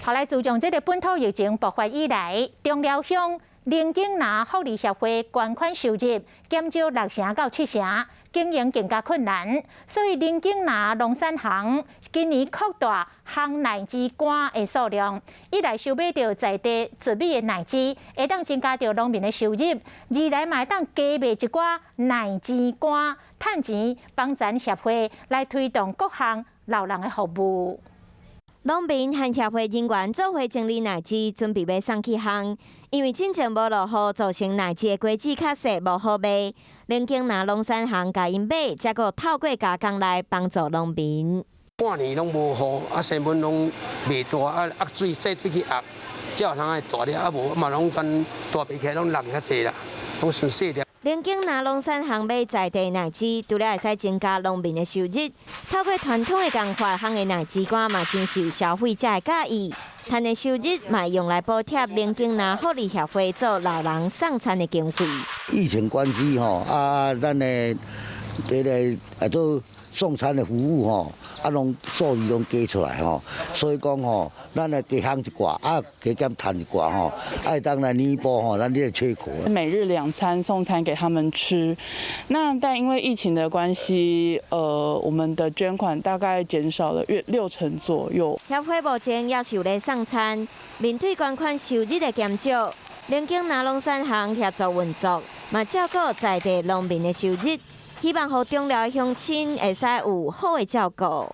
後來自從這个本土疫情爆發以來，中寮鄉林景南福利協會捐款收入減少六成到七成，經營更加困難。所以林景南農產行今年擴大烘奶汁乾的數量，一來收買著在地純美的奶汁，會當增加著農民的收入；二來嘛會當加賣一寡奶汁乾，趁錢幫贊協會來推動各項老人的服務。農民和協會人員做伙整理奶汁，準備欲送去烘。因為進前無落雨，造成奶汁的果子較細，無好賣。林景南農產行共𪜶買，才閣透過加工來幫助農民。半年攏無雨，啊，生本攏袂大，啊，壓水洗水去壓，才有通會大粒，啊無嘛攏全大袂起來，攏落較濟啦，攏傷細粒。林景南農產行買在地奶汁，除了會使增加農民的收入，透過傳統的工法烘的奶汁乾嘛真受消費者的佮意，趁的收入嘛用來補貼林景南福利協會做老人送餐的經費。疫情關係吼，啊，咱的這个啊做送餐的服務吼，啊，攏數字攏加出來吼，所以講吼，咱來加烘一寡，啊，加減趁一寡吼，會當來彌補吼，咱這个缺口。每日兩餐送餐給他們吃，那但因為疫情的關係，我們的捐款大概減少了約六成左右。協會目前也是有咧送餐，面對捐款收入的減少，林景南農產行協助運作，嘛照顧在地農民的收入，希望予中寮鄉親會使有好的照顧。